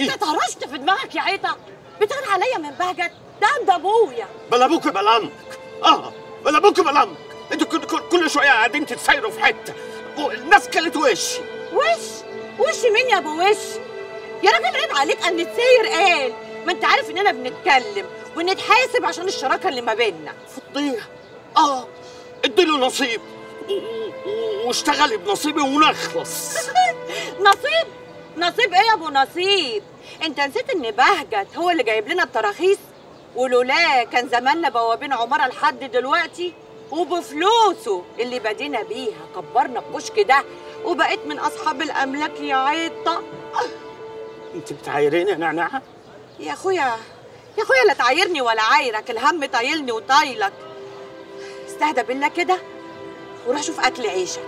انت طرشت في دماغك يا عيطه؟ بتغير عليا من بهجت؟ ده عند ابويا. بلا ابوك بلا امك. بلا ابوك بلا امك. انتوا كل شوية قاعدين تتسايروا في حتة، الناس كلت وش. وش؟ وش مين يا ابو وش؟ يا راجل عيب عليك ان تساير. قال ما انت عارف اننا بنتكلم ونتحاسب عشان الشراكة اللي ما بيننا. فضيها. اديله نصيب واشتغلي بنصيبي ونخلص. نصيب؟ نصيب ايه يا ابو نصيب؟ انت نسيت ان بهجت هو اللي جايب لنا التراخيص، ولولاه كان زماننا بوابين عمارة لحد دلوقتي، وبفلوسه اللي بدينا بيها كبرنا الكشك ده وبقيت من اصحاب الاملاك يا عيطه. انت بتعايريني يا نعناعه؟ يا اخويا يا اخويا لا تعايرني ولا عايرك، الهم طايلني وطايلك. استهدى بالله كده وروح شوف اكل عيشك.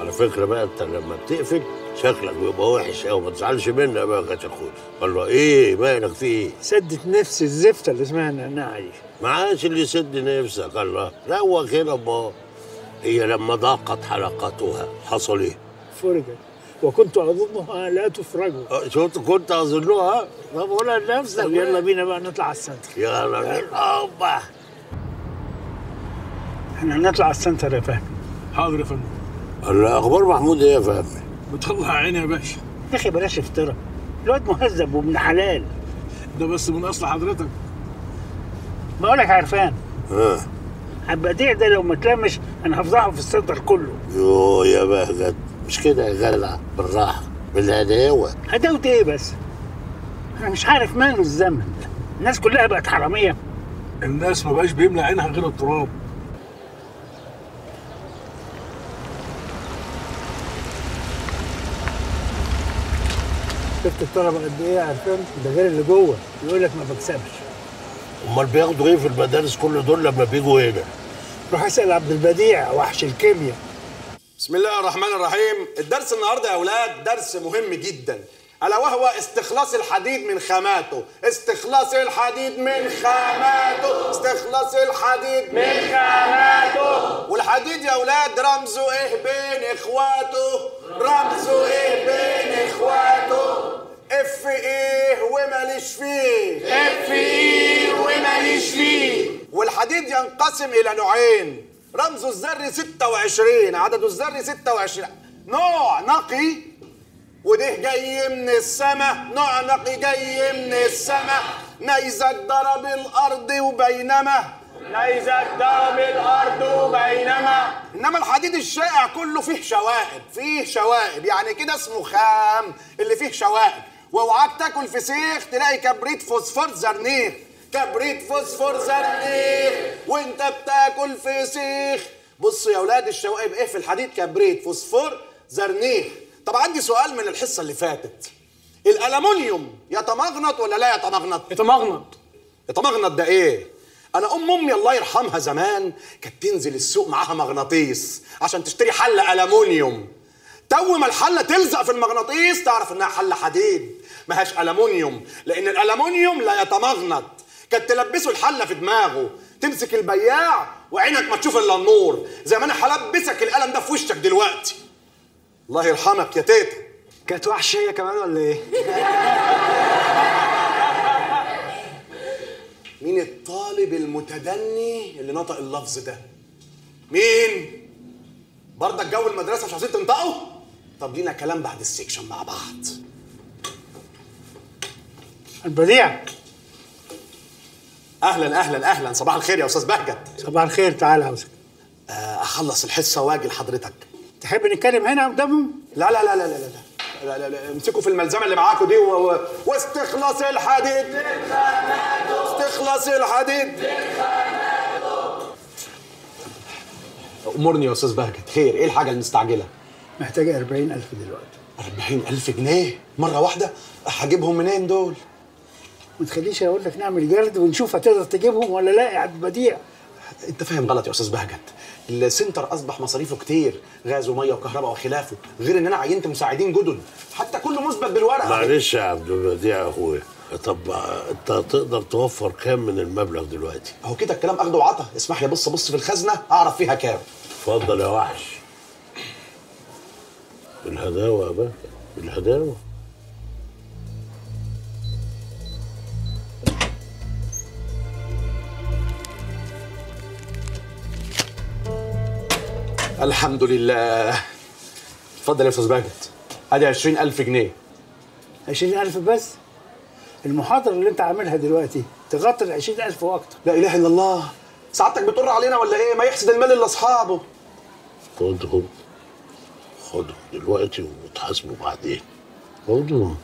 على فكرة بقى انت لما بتقفل شكلك بيبقى وحش قوي، ما تزعلش مني بقى يا اخويا. الله ايه مالك في ايه؟ سدت نفس الزفته اللي اسمها نعناعه دي. معاش اللي يسد نفسك. الله روق كده با. هي لما ضاقت حلقتها حصل ايه؟ فرجت، وكنت اظنها لا تفرج. شفت؟ كنت اظنها. طب قولها لنفسك. طب يلا بينا بقى نطلع على السنتر. يلا بينا. اوبا احنا هنطلع على السنتر يا فهمي. حاضر يا فندم. الله، اخبار محمود ايه يا فهمي؟ بطلع عيني يا باشا. يا اخي بلاش افتراء، الواد مهذب وابن حلال. ده بس من اصل حضرتك. بقول لك عرفان. عبد البديع ده لو ما اتلمش انا هفضحه في السنتر كله. يوه يا بهجت، مش كده يا جدع، بالراحة بالهداوه. هداوه ايه بس؟ انا مش عارف ماله الزمن ده، الناس كلها بقت حرامية. الناس ما بقاش بيملى عينها غير التراب. شفت الطلبة قد ايه يا عرفان؟ ده غير اللي جوه يقول لك ما بكسبش. امال بياخدوا ايه في المدارس كل دول لما بيجوا هنا؟ روح اسال عبد البديع وحش الكيمياء. بسم الله الرحمن الرحيم. الدرس النهارده يا اولاد درس مهم جدا، الا وهو استخلاص الحديد من خاماته. استخلاص الحديد من خاماته، استخلاص الحديد من خاماته. والحديد يا اولاد رمزه ايه بين اخواته؟ رمزه ايه بين اخواته؟ F E وماليش فيه، F E وماليش فيه. والحديد ينقسم الى نوعين، رمزه الذري 26، عدده الذري 26، نوع نقي وده جاي من السما، نوع نقي جاي من السما، نيزك ضرب الارض وبينما، نيزك ضرب الارض وبينما. انما الحديد الشائع كله فيه شوائب، فيه شوائب، يعني كده اسمه خام اللي فيه شوائب. واوعاك تاكل فسيخ تلاقي كبريت فوسفور زرنيخ، كبريت فوسفور زرنيخ وانت بتاكل فسيخ. بصوا يا اولاد الشوائب ايه في الحديد؟ كبريت فوسفور زرنيخ. طب عندي سؤال من الحصة اللي فاتت، الالومنيوم يتمغنط ولا لا يتمغنط؟ يتمغنط. يتمغنط ده ايه؟ انا امي الله يرحمها زمان كانت تنزل السوق معاها مغناطيس عشان تشتري حله الومنيوم. تو ما الحلة تلزق في المغناطيس تعرف انها حله حديد ماهاش الومنيوم، لان الالومنيوم لا يتمغنط. كانت تلبسه الحلة في دماغه، تمسك البياع وعينك ما تشوف الا النور، زي ما انا هلبسك القلم ده في وشك دلوقتي. الله يرحمك يا تيتا. كانت وحشة هي كمان ولا ايه؟ مين الطالب المتدني اللي نطق اللفظ ده؟ مين؟ برضك جو المدرسة مش عايزين تنطقوا؟ طب لينا كلام بعد ال section مع بعض. البديع. اهلا اهلا اهلا، صباح الخير يا استاذ بهجت. صباح الخير، تعال عاوزك. اخلص الحصة واجي لحضرتك. تحب نتكلم هنا قدامهم؟ لا لا لا لا لا لا لا لا، امسكوا في الملزمه اللي معاكم دي واستخلاص الحديد، استخلاص الحديد. امرني يا استاذ بهجت، خير؟ ايه الحاجة المستعجله؟ محتاجه 40,000 دلوقتي. 40,000 جنيه مرة واحدة؟ هجيبهم منين دول؟ ما تخليش اقول لك نعمل جرد ونشوف هتقدر تجيبهم ولا لا يا عبد البديع. انت فاهم غلط يا استاذ بهجت، السنتر اصبح مصاريفه كتير، غاز ومية وكهرباء وخلافه، غير ان انا عينت مساعدين جدد، حتى كله مثبت بالورقة. معلش يا عبد البديع يا اخويا، طب انت تقدر توفر كام من المبلغ دلوقتي؟ اهو كده الكلام اخده وعطا، اسمح لي بص في الخزنة اعرف فيها كام. اتفضل يا وحش. بالهداوه يا بهجت، بالهداوه. الحمد لله. اتفضل يا استاذ بهجت، ادي 20000 جنيه. 20000 بس؟ المحاضرة اللي انت عاملها دلوقتي تغطي ال 20000 واكتر. لا اله الا الله، سعادتك بتقر علينا ولا ايه؟ ما يحسد المال الا اصحابه. خدهم خدهم دلوقتي وتحاسبوا بعدين. خدهم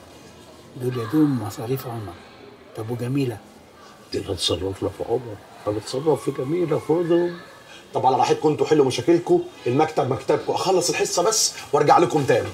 دول يا دوب مصاريف عمر. طب وجميلة؟ دي هتصرف لها في عمر، هنتصرف في جميلة. خدهم. طب على راحتكم انتوا، حلوا مشاكلكم، المكتب مكتبكم، اخلص الحصة بس وارجع لكم تاني.